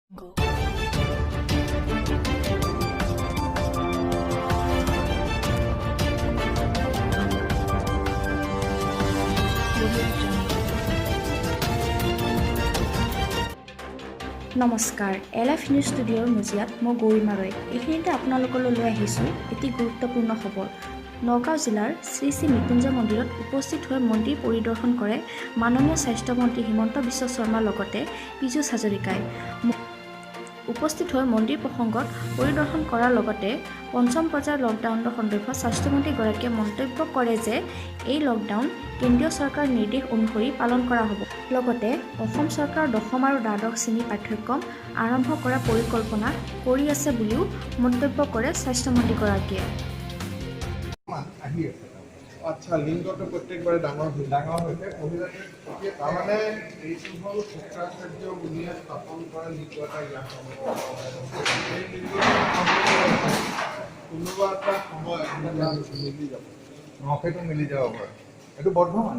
Jungle. Jungle. নমস্কাৰ, L F news ষ্টুডিঅ'ৰ মজিয়াত মই গৰিমা ৰয়। এইখিনিতে আপোনালোকলৈ লৈ আহিছোঁ এটি গুৰুত্বপূৰ্ণ খবৰ। নগাঁও জিলাৰ শ্ৰী শ্ৰী মৃত্যুঞ্জয় মন্দিৰত উপস্থিত হৈ মন্দিৰ পৰিদৰ্শন কৰে মাননীয় স্বাস্থ্যমন্ত্ৰী হিমন্ত বিশ্ব শৰ্মাৰ লগতে পীযুষ হাজৰিকাই। উপস্থিত হৈ মন্দিৰ প্ৰসংগত পৰিদৰ্শন কৰাৰ লগতে পঞ্চম পৰ্যায়ৰ লকডাউনৰ সন্দৰ্ভত স্বাস্থ্যমন্ত্ৰীগৰাকীয়ে মন্তব্য কৰে যে এই লকডাউন কেন্দ্ৰীয় চৰকাৰৰ নিৰ্দেশ অনুসৰি পালন কৰা হ'ব। লগতে অসম চৰকাৰৰ দশম আৰু দ্বাদশ শ্ৰেণীৰ পাঠ্যক্ৰম আৰম্ভ কৰাৰ পৰিকল্পনা কৰি আছে বুলিও মন্তব্য কৰে স্বাস্থ্যমন্ত্ৰীগৰাকীয়ে। আহি আছে। আচ্ছা, লিংগটো প্ৰত্যেকবাৰে ডাঙৰ হৈ ডাঙৰ হৈছে মহিলাটোৱে। তাৰমানে এইটো হ'ল শুক্ৰাচাৰ্য মুনিয়ে স্থাপন কৰা লিংগ এটা। ইয়াত এই লিংগটো কোনোবা এটা সময়ত মিলি যাব। অঁ, সেইটো মিলি যাব পাৰে। এইটো বৰ্ধমান।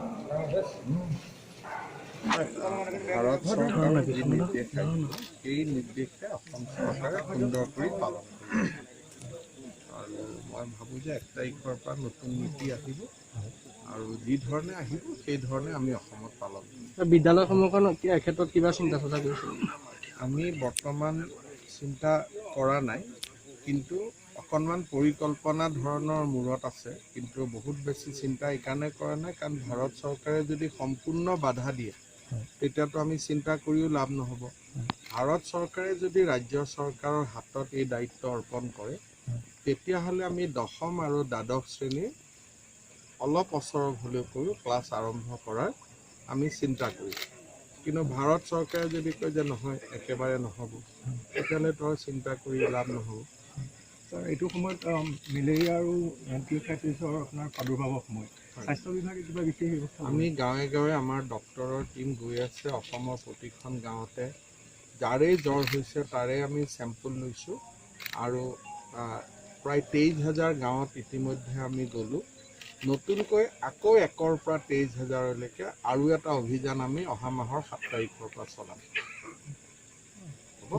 ভাৰত চৰকাৰৰ যি নিৰ্দেশ আহিব, সেই নিৰ্দেশে অসম চৰকাৰে সুন্দৰ কৰি পালন কৰিব। আৰু মই ভাবোঁ যে 1 তাৰিখৰ পৰা নতুন নীতি আহিব আৰু যি ধৰণে আহিব, সেই ধৰণে আমি অসমত পালন কৰিম। বিদ্যালয়সমূহৰ ক্ষেত্ৰত কিবা চিন্তা চৰ্চা কৰিছে? আমি বৰ্তমান চিন্তা কৰা নাই, কিন্তু অকণমান পৰিকল্পনা ধৰণৰ মূৰত আছে। কিন্তু বহুত বেছি চিন্তা এইকাৰণে কৰা নাই, কাৰণ ভাৰত চৰকাৰে যদি সম্পূৰ্ণ বাধা দিয়ে, তেতিয়াতো আমি চিন্তা কৰিও লাভ নহ'ব। ভাৰত চৰকাৰে যদি ৰাজ্য চৰকাৰৰ হাতত এই দায়িত্ব অৰ্পণ কৰে, তেতিয়াহ'লে আমি দশম আৰু দ্বাদশ শ্ৰেণীৰ অলপ অচৰপ হ'লেও কৰিও ক্লাছ আৰম্ভ কৰাৰ আমি চিন্তা কৰিম। কিন্তু ভাৰত চৰকাৰে যদি কয় যে নহয়, একেবাৰে নহ'ব, তেতিয়াহ'লে তো আৰু চিন্তা কৰি লাভ নহ'ব। ছাৰ, এইটো সময়ত মেলেৰিয়া আৰু এণ্টিবায়টিক্সৰ আপোনাৰ প্ৰাদুৰ্ভাৱৰ সময়, স্বাস্থ্য বিভাগে কিবা বিশেষ ব্যৱস্থা? আমি গাঁৱে গাঁৱে আমাৰ ডক্তৰৰ টীম গৈ আছে। অসমৰ প্ৰতিখন গাঁৱতে যাৰেই জ্বৰ হৈছে, তাৰে আমি চেম্পল লৈছোঁ আৰু প্ৰায় 23 হাজাৰ গাঁৱত ইতিমধ্যে আমি গ'লোঁ। নতুনকৈ আকৌ 1ৰ পৰা 23 হাজাৰলৈকে আৰু এটা অভিযান আমি অহা মাহৰ 7 তাৰিখৰ পৰা চলাম। হ'ব।